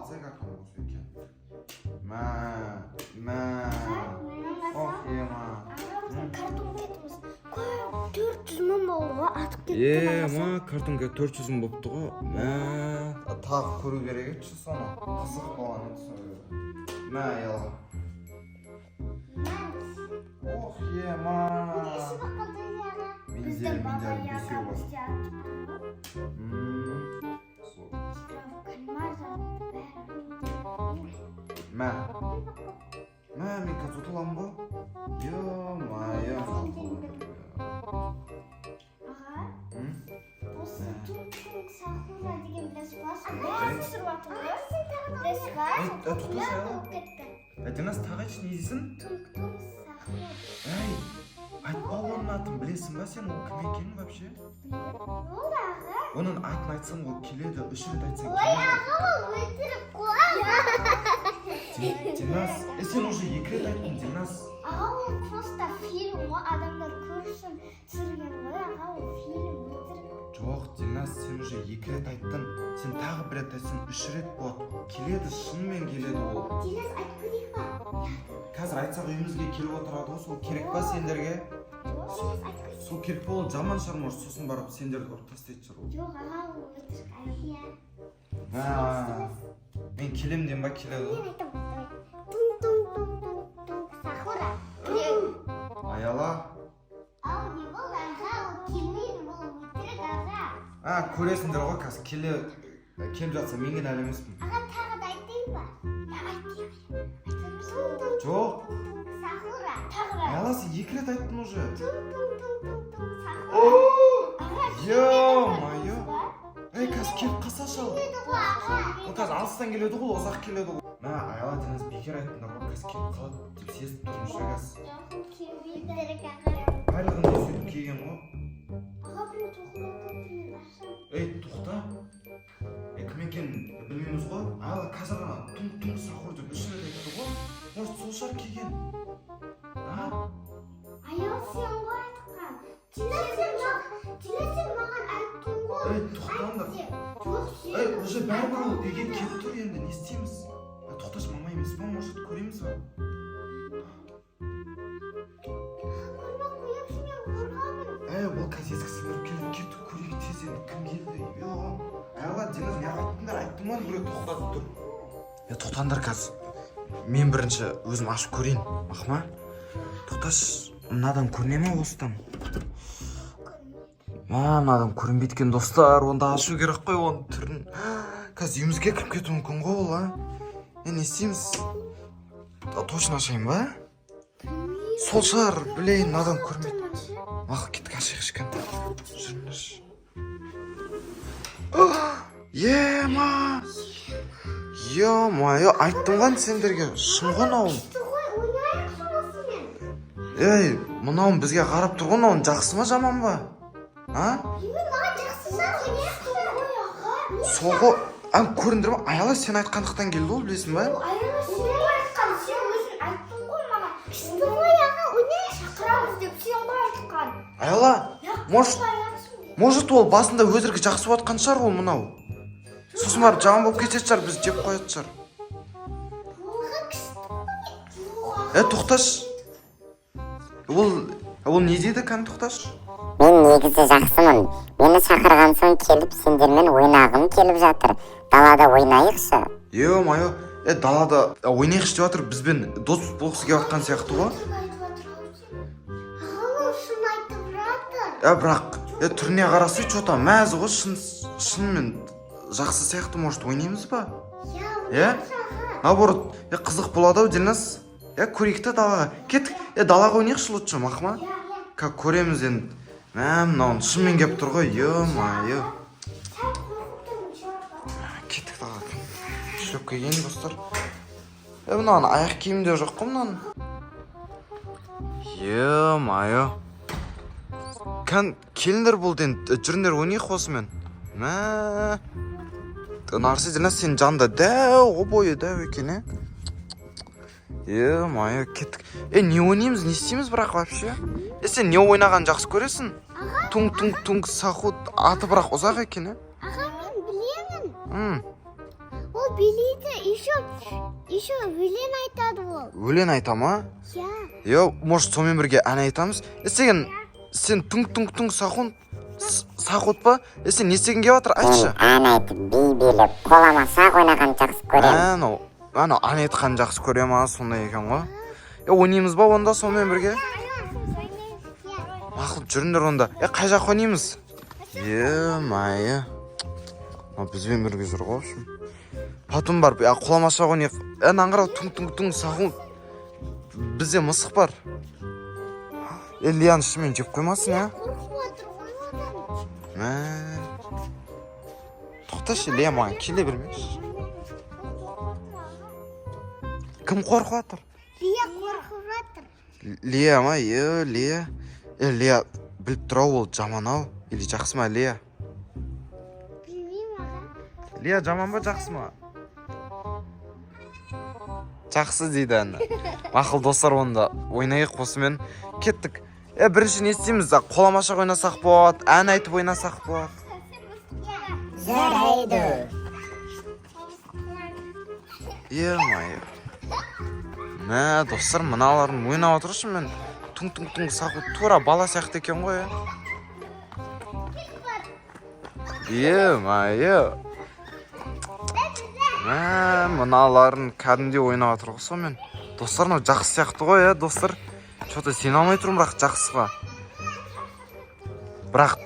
Алсай картон болса екен. Мә, мә. Ох, ема. Картон кетіміз көп, 400 000 болды ғой, артып кетті. Е, ма, картонка 400 000 болыпты ғой. Мә, тағы көру керек еді соны. Қызық болған еді сол. Мә, аяла. Ох, ема. Менде Біздің менде баба бесеу Яга бар. Бізде атып тұр ғой. Сол. Кальмар бәрі. Мә. Мә, мен қазір ұтыламын ғой. Ё-моё. Аға, М? осы Тунг Тунг Сахура деген білесіз ба? Соны түсіріп жатыр ғой, білесіз ба? Ей, тоқташы, Популярный аяла. болып кетті. Динас, тағы айтшы, не дейсің? Тунг Тунг Сахур. Ей, айтпа оның атын, білесің ба сен, ол кім екенін вообще? Болды, аға. Оның атын айтсаң, ол келеді, үш рет айтсаң, Ой, келеді. аға, ол өтірік қой. Динас, сен уже екі рет айттың, Динас. Аға, ол просто фильм ғой, адамдар көрсін түсірген ғой, аға, ол фильм, өтірік. Жоқ, Динас, сен уже екі рет айттың. Сен тағы бір рет айтсаң, үш рет болады. Келеді, шынымен келеді ол. Динас, айтып көрейік па? Қазір айтсақ, үйімізге келіп отырады ғой, сол керек па сендерге? Жоқ, Динас, айтып көрейік. Сол керек па? Ол жаман шығар, может, сосын барып сендерді ұрып тастайтын шығар ол. Жоқ, аға, ол өтірік, иә. Мә, мен келем деймін ба, келеді ғой. Мен айтамын, давай. Тунг тунг тунг тунг тунг сахура. Аяла. Ау, не болды, аға? Ол келмейді, ол өтірік, аға. А, көресіңдер ғой, қазір келе келіп жатса, мен кінәлі емеспін. Аға, тағы да айтайын ба? Иә, айтайық. Тунг тунг Жоқ. тунг сахура. Тағы да. Аяла, сен екі рет айттың уже. Тунг тунг тунг тунг тунг сахура. О! Аға, Ё-моё. Ей, қазір келіп қалсашы ал. келмейді ғой, аға. Ол қазір алыстан келеді ғой, ұзақ келеді ғой. Мә, Аяла, Динас, бекер айттыңдар ғой, қазір келіп қалады деп сезіп тұрмын ше қазір. Жоқ, ол келмейді, аға. Барлығын да сөйтіп келген ғой. Аға, біреу тоқылдатып тұр, мен ашамын. Ей, тоқта. Ей, кім екенін білмейміз ғой. Аяла қазір ғана тунг тунг сахур деп үш рет айтты ғой. Может, сол шығар келген. А? Аял, сен ғой айтқан. Динас, сен маған, Динас, сен маған айттың ғой. Ей, тоқтаңдар. Айт деп. Жоқ, сен. Ей, уже бәрібір ол үйге келіп тұр, енді не істейміз? Е, тоқташы, мама емес па, может, көреміз ба? Көрмей қояйықшы, мен қорқамын. Ей, ол қазір есік сындырып келеді, кеттік, көрейік тез енді, кім келді? Е, Аяла, Динас, неғып айттыңдар? Айттым ғой, біреу тоқтатып тұр. Е, тоқтаңдар қазір. Мен бірінші өзім ашып көрейін, мақма? Тоқташы, мынадан көріне ме осыдан? Мә, мынадан көрінбейді екен, достар. Онда ашу керек қой оның түрін. Қазір үйімізге кіріп кетуі мүмкін ғой ол, а? Е, не істейміз? Точно ашайын ба? Сол шығар, блин, мынадан көрінбейді. Мақұл, кеттік, ашайықшы, кәне. Жүріңдерші. Ема! Ё-моё, айттым ғой сендерге, шын ғой мынау. Күшті ғой, ойнайық сонысымен. Ей, мынауың бізге қарап тұр ғой, мынауың жақсы ма, жаман ба? А? Білмеймін, маған жақсы шығар, ойнайық ғой, аға. Сол ғой, а, көріндір ма? Аяла, сен айтқандықтан келді ол, білесің ба? Аяла, сен ғой айтқан, сен өзің айттың ғой маған. Күшті ғой, аға, ойнайық, шақырамыз деп сен ғой айтқан. Аяла, может, может, ол басында өтірік жақсы болып жатқан шығар ол мынау. Сосын барып жаман болып кететін шығар, бізді жеп қоятын шығар. Аға, күшті ғой. Е, тоқташы. Ол не дейді, кәні, тоқташы? Мен негізі жақсымын. Мені шақырған соң келіп, сендермен ойнағым келіп жатыр. Далада ойнайықшы. Ё-моё, е, далада ойнайықшы деп жатыр, бізбен дос болғысы келіп жатқан сияқты ғой. Өтірік айтып жатыр ау сен. Аға, ол шын айтып жатыр. Е, бірақ, е, түріне қарасай, че то мәз ғой, шын, шынымен жақсы сияқты, может, ойнаймыз ба? Иә, Иә? ойнайықшы, аға. Наоборот, е, қызық болады ау, Дильназ. Е, көрейік та далаға. Кеттік, е, далаға ойнайықшы лучше, мақма. Иә, иә. Как көреміз енді. Мә, мынауың шынымен келіп тұр ғой, ё-моё. Сәл қорқып тұрмын ше, аға. Кеттік далаға. Шлепка киейін, достар. Е, мынаның аяқ киімі де жоқ қой мынаның. Ё-моё. Кән, келіңдер, болды енді, жүріңдер, ойнайық осымен. Мә. Нарсы, Дильназ, сенің жанында дәу ғой, бойы дәу екен, е? Ё-моё, кеттік. Е, не ойнаймыз, не істейміз бірақ вообще? Е, сен не ойнағанды жақсы көресің? Тунг тунг тунг сахур аты бірақ ұзақ екен, е? Аға, мен білемін. М. Ол Билейді, еще өлең айтады ол. Өлең айта ма? Иә. Е, может, сонымен бірге ән айтамыз? Е, сен Тунг Тунг Тунг Сахур, Сахур па? Е, сен не істегің келіп жатыр, Мен айтшы. ән айтып, би билеп, қоламашақ ойнағанды жақсы көремін. Анау, анау ән айтқанды жақсы көре ма, сондай екен ғой. Е, ойнаймыз ба онда сонымен бірге? Мақұл, жүріңдер онда. Е, қай жаққа ойнаймыз? Е, майы. Мынау бізбен бірге жүр ғой, в общем. Потом барып, а, құламашақ ойнайық. Е, мынаны қара, Тунг Тунг Тунг Сахур. Бізде мысық бар. Е, Лияны шынымен жеп қоймасын, а? Қорқып отыр ғой одан. Мә. Тоқташы, Лия, маған келе бермеші. Кім қорқып жатыр? Лия қорқып жатыр. Лия ма? Е, Лия. Е, Лия, біліп тұр ау, ол жаман ау. Или жақсы ма, Лия? Білмеймін, аға. Лия жаман ба, жақсы ма? Жақсы дейді әні. Мақұл, достар, онда ойнайық осымен. Кеттік. Е, бірінші не істейміз? Қоламашақ ойнасақ болады, ән айтып ойнасақ болады. Жарайды. Е-мое. Мә, достар, мыналарын ойнап отыршы мен. Тунг Тунг Тунг Сахур тура бала сияқты екен ғой, е. Е-мое. Мә, мыналарын кәдімгідей ойнап отыр ғой сонымен. Достар, мынау жақсы сияқты ғой, е, достар. Че-то сене алмай тұрмын, бірақ жақсыға. Бірақ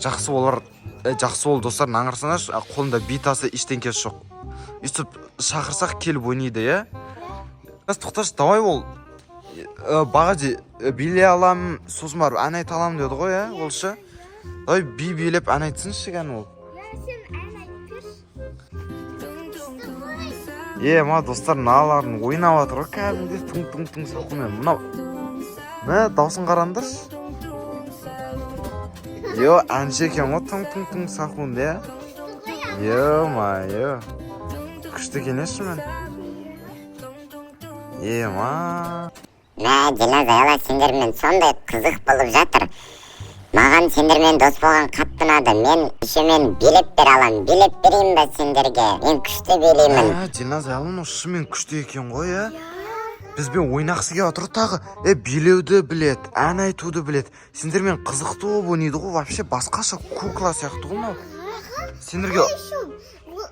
жақсы олар, жақсы ол, достар, мынаны қарасаңдаршы, а, қолында битасы, ештеңкесі жоқ. Өйстіп шақырсақ, келіп ойнайды, иә? Тоқташы, давай ол баға билей аламын, сосын барып ән айта аламын деді ғой, иә, ол ше. Давай би билеп ән айтсыншы кәні ол. Иә, сен ән айтып берші. Е, ма, достар, мыналарын ойнап жатыр ғой кәдімгідей Тунг Тунг Тунг Сахурмен. Мынау, мә, дауысын қараңдаршы. Е, әнші екен ғой Тунг Тунг Тунг Сахур, иә. Е-мое, күшті екен мен. Е, ма. Мә, Дильназ, Аяла, сендермен сондай қызық болып жатыр. Маған сендермен дос болған қатты ұнады. Мен еще мен билеп бере аламын. Билеп берейін ба сендерге? Мен күшті билеймін. Ә, Дильназ, Аяла, мынау шынымен күшті екен ғой, иә. Бізбен ойнағысы келіп отыр тағы. Е, билеуді білет, ән айтуды білет, сендермен қызықты болып ойнайды ғой. Вообще басқаша кукла сияқты ғой мынау сендерге. Еще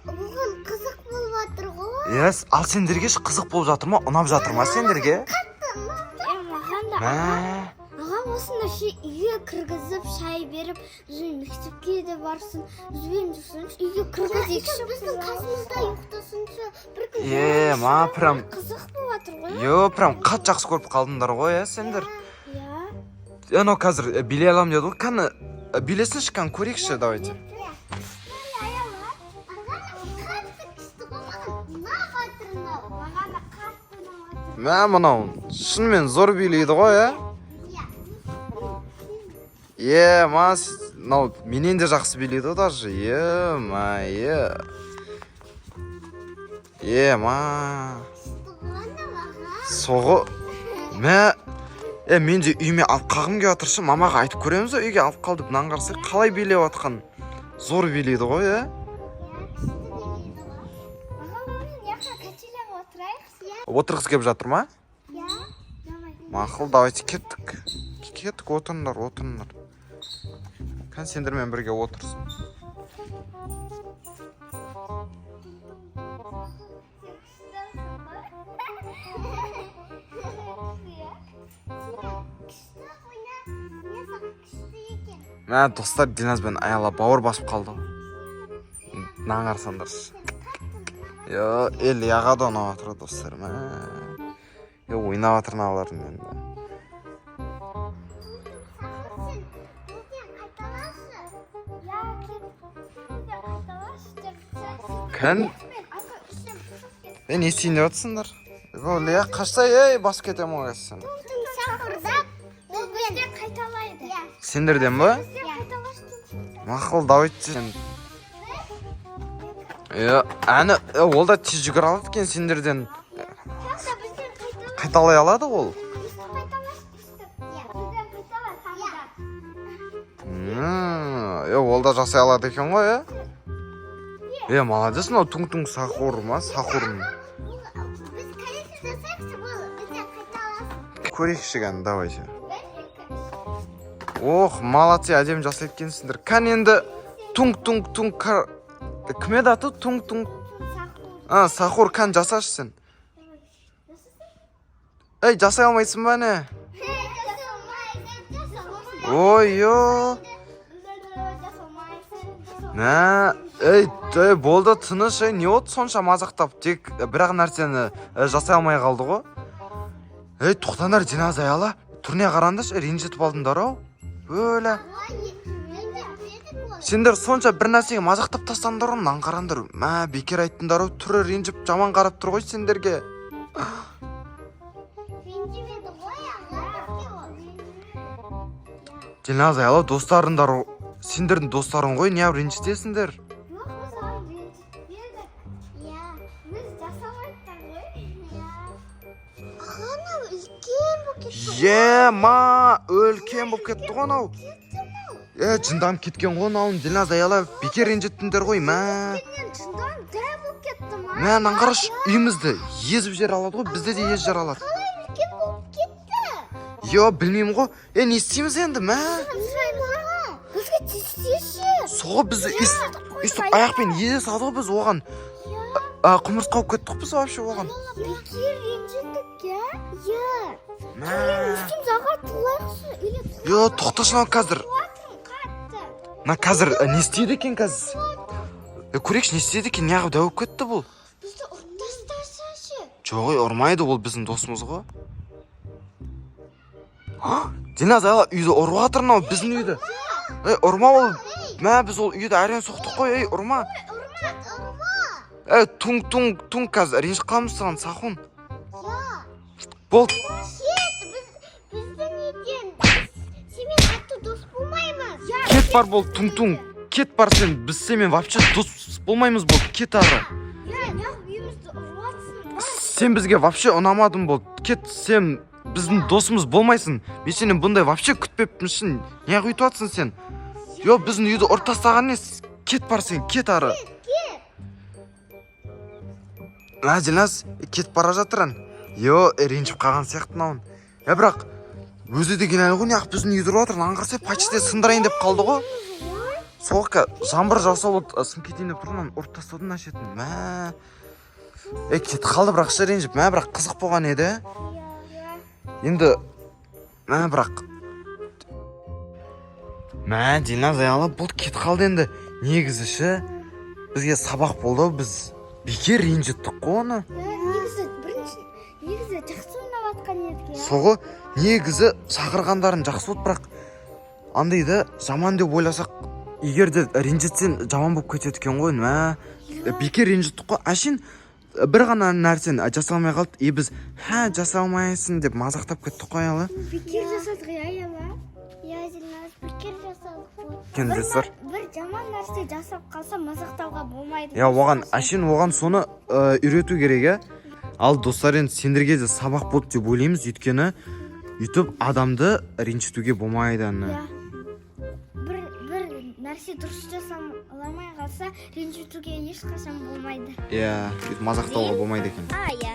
оған қызық болып жатыр ғой. Иә, ал сендерге ше, қызық болып жатыр ма, ұнап жатыр ма сендерге? Е, маған да. Мә. Аға, осыны ше үйге кіргізіп, шай беріп, бізбен мектепке де барсын, бізбен жүрсінші, үйге кіргізейікші, біздің қасымызда ұйықтасыншы бір күн. Е, ма, прям Қызық болып жатыр ғой. Е, прям қатты жақсы көріп қалдыңдар ғой, иә, сендер. Иә. Анау қазір билей аламын деді ғой, кәні, билесінші, кәні, көрейікші, давайте. Қатты күшті ғой, маған ұнап жатыр мынау. Маған да қатты ұнап жатыр. Мә, мынау шынымен зор билейді ғой, иә. Е, ма, мынау менен де жақсы билейді ғой даже. Е, ма, е. Е, ма. Күшті ғой анау, аға. Соғы. Мә, е, мен де үйіме алып қалғым келіп жатыр ше, мамаға айтып көреміз ғой, үйге алып қал деп. Мынаны қарасай, қалай билеп жатқан. Зор билейді ғой, иә. Күшті билейді ғой. Аға, онымен жаққа качеляға отырайықшы, иә. Отырғысы келіп жатыр ма? Иә. Давай. Мақұл, давайте, кеттік. Кеттік, отырыңдар, отырыңдар. Кән, сендермен бірге отырсын. Сен күштісің ғой. Иә. Сен күшті ойна. Мен саған күшті екен. Мә, достар, Дильназ бен Аяла бауыр басып қалды. Мынаны қарасаңдаршы. Е, Ильяға да ұнап жатыр достар, мә. Е, ойнап жатыр мыналардың енді. Сен бізден қайталашы. Иә, кет. Сен бізден қайталашы деп. Кән? Мен ата ішім пысып кетті. Е, не істейін деп жатсыңдар? О, Лия, қашса, ей, басып кетемін ғой қазір сені. Тың сахурдап, ол бізден қайталайды. Иә. Сендерден ба? Бізден қайталашы. Мақұл, давайте. Е, әні, е, ол да тез жүгіре алады екен сендерден. Жақсы, бізден қайтала. Қайталай алады ол. Өйстіп қайталашы, өйстіп. Иә. Бізден қайтала тағы да. Е, ол да жасай алады екен ғой, е. Е, Е, молодец, мынау Тунг Тунг Сахур ма, Сахур. Біз конечно жасайықшы, бұл бізден қайталасын. Көрейікші, кәні, давайте. Ох, молодцы, әдемі жасайды екенсіңдер. Кәне, енді Тунг Тунг Тунг кім еді аты? Тунг Тунг Сахур. А, Сахур, кәне, жасашы сен. Ей, жасай алмайсың ба, не? Ой, ё. Мә, ей, ей, болды, тыныш, ей, не болды сонша мазақтап? Тек бір ақ нәрсені жасай алмай қалды ғой. Ей, тоқтаңдар, Диназ, Аяла, түріне қараңдаршы, ренжітіп алдыңдар ау. Өлә. Сендер сонша бір нәрсеге мазақтап тастадыңдар ғой, мынаны қараңдар. Мә, бекер айттыңдар ау, түрі ренжіп жаман қарап тұр ғой сендерге. Ренжімеді ғой, аға, бізге ол. Диназ, Аяла, достарыңдар, сендердің достарың ғой, неғып ренжітесіңдер? Жоқ, біз оған ренжітпедік. Иә, біз жасамайттық ғой. Иә. Аға, анау үлкен болып кетті. Ема, үлкен болып кетті ғой анау. Кетті мынау. Е, жынданып кеткен ғой мынауын. Дильназ, Аяла, бекер ренжіттіңдер ғой, мә. Менен жынданып дәу болып кетті ма? Мә, мынаны қарашы, үйімізді езіп жер алады ғой, бізді де езіп жер алады. Қалай үлкен болып кетті? Йо, білмеймін ғой. Е, не істейміз енді, мә? Бізге тиіссеші. Соғы бізді өйстіп аяқпен езе салды ғой, біз оған. А, құмырсқа болып кеттік біз вообще оған. Бекер ренжіттік, иә? Иә. Мә. Үстіміз, аға, тулайықшы или Йо, тоқташы, мынау қазір. Қатты. Мына қазір не істейді екен қазір? Е, көрейікші, не істейді екен, неғып дәу болып кетті бұл? Бізді ұрып тастасашы. Жоқ, ей, ұрмайды, ол біздің досымыз ғой. А, Диназ, Аяла, үйді ұрып жатыр мынау, біздің үйді. Ей, ұрма ол. Мә, біз ол үйді әрең соқтық қой, ей, ұрма. Ұрма, ұрма. Ей, Тунг Тунг Тунг, қазір ренжіп қаламыз саған, Сахун. Иә. Болды. Кет, біз біздің неден біз сенімен қатты дос болмаймыз. Иә. Кет бар, болды, Тунг Тунг. Кет бар сен, біз сенімен вообще дос болмаймыз, болды, кет ары. Иә, неғып үйімізді ұрып жатсың? Сен бізге вообще ұнамадың, болды. Кет, сен біздің досымыз болмайсың. Мен сенен бұндай вообще күтпеппін шын. Неғып өйтіп жатсың сен? Йо, біздің үйді ұрып тастаған не? Кет бар сен, кет ары. Мә, Дильназ, кетіп бара жатыр ән. Йо, ренжіп қалған сияқты мынауын. Е, бірақ өзі де кінәлі ғой, неғып біздің үйді ұрып жатыр? Мынаны қарасай, почти сындырайын деп қалды ғой. Соққа жаңбыр жауса болды, сынып кетейін деп тұр, мынаны ұрып тастады мына шетін. Мә. Е, кетіп қалды бірақ ше ренжіп. Мә, бірақ қызық болған еді. Иә. Енді, мә, бірақ мә, Дильназ, Аяла, болды, кетіп қалды енді. Негізі ше, бізге сабақ болды, біз бекер ренжіттік қой оны. Иә, негізі бірінші, негізі жақсы ойнап жатқан едік, иә. Соғы негізі шақырғандарың жақсы болды, бірақ андайды жаман деп ойласақ, егер де ренжітсең, жаман болып кетеді екен ғой, мә. Бекер ренжіттік қой әшейін, бір ғана нәрсені жасай алмай қалды, и біз хә, жасай алмайсың деп мазақтап кеттік қой, Аяла. Бекер жасадық, иә, Аяла. Иә, Дильназ, бекер жасадық қой. Екен, Бір достар. Бір жаман нәрсе жасап қалса, мазақтауға болмайды. Иә, оған әшейін оған соны үйрету керек, иә. Ал, достар, енді сендерге де сабақ болды деп ойлаймыз, өйткені өйтіп адамды ренжітуге болмайды ана. Иә. Бір нәрсе дұрыс жасамай қалса, ренжітуге ешқашан болмайды. Иә, өйтіп мазақтауға болмайды екен. А, иә.